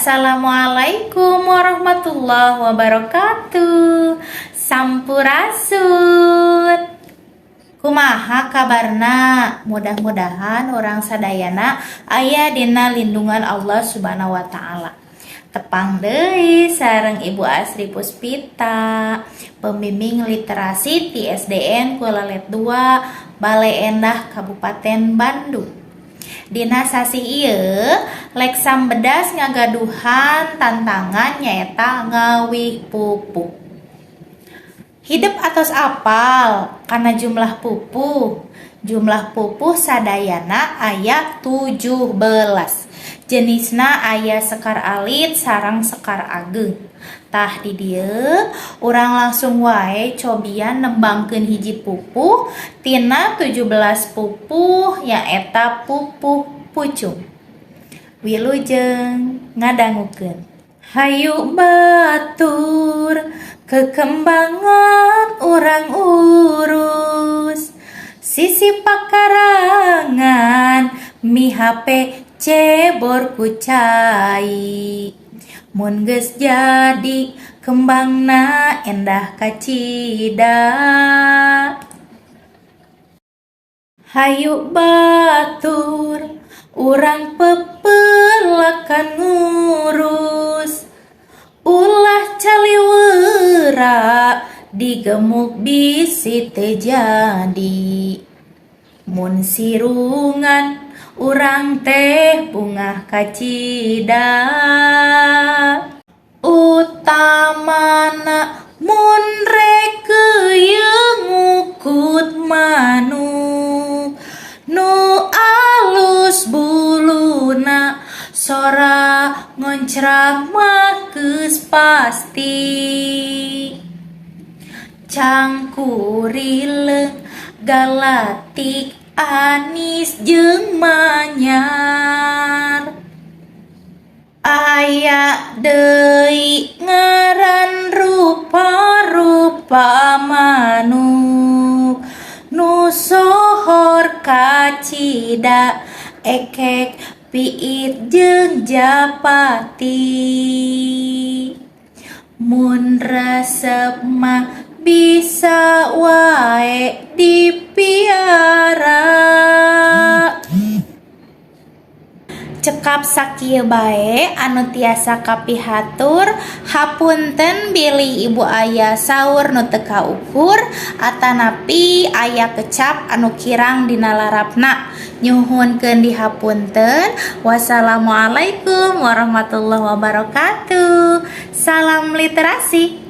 Assalamualaikum warahmatullahi wabarakatuh. Sampurasun. Kumaha kabarna? Mudah-mudahan urang sadayana aya dina lindungan Allah Subhanahu wa Ta'ala. Tepang deui sareng Ibu Asri Puspita, pembimbing literasi di SDN Kulalet 2, Baleendah, Kabupaten Bandung. Dina sasih ieu Leksam Bedas ngagaduhan tantangan, nyaeta ngawih pupuh. Hidep atos apal kana jumlah pupuh? Jumlah pupuh sadayana aya 17. Jenisna aya sekar alit sareng sekar ageng. Tah, di dieu urang langsung wae cobian nembangkeun hiji pupuh tina 17 pupuh, nyaeta pupuh pucung. Wilujeng ngadangukeun. Hayu batur, kekembangan urang urus, sisi pakarangan mihape cebor ku cai. Mun geus jadi kembangna endah kacida. Hayu batur, urang pepelakan ngurus, ulah caliwera digemuk bisi teu jadi. Mun sirungan urang teh bungah kacida. Utamana mun rek ngukut manuk nu alus buluna, sora ngoncrak mah geus pasti. Cangkurileung, galatik, anis jeung manyar. Aya deui ngaran rupa-rupa manuk nu sohor kacida, ekek, piit jeung japati. Mun resep mah bisa wae dipiara. Cekap sakieu bae anu tiasa kapihatur. Hapunten bilih ibu aya saur nu teu kaukur atanapi aya kecap anu kirang dina larapna. Nyuhunkeun dihapunten. Wassalamualaikum warahmatullahi wabarakatuh. Salam literasi.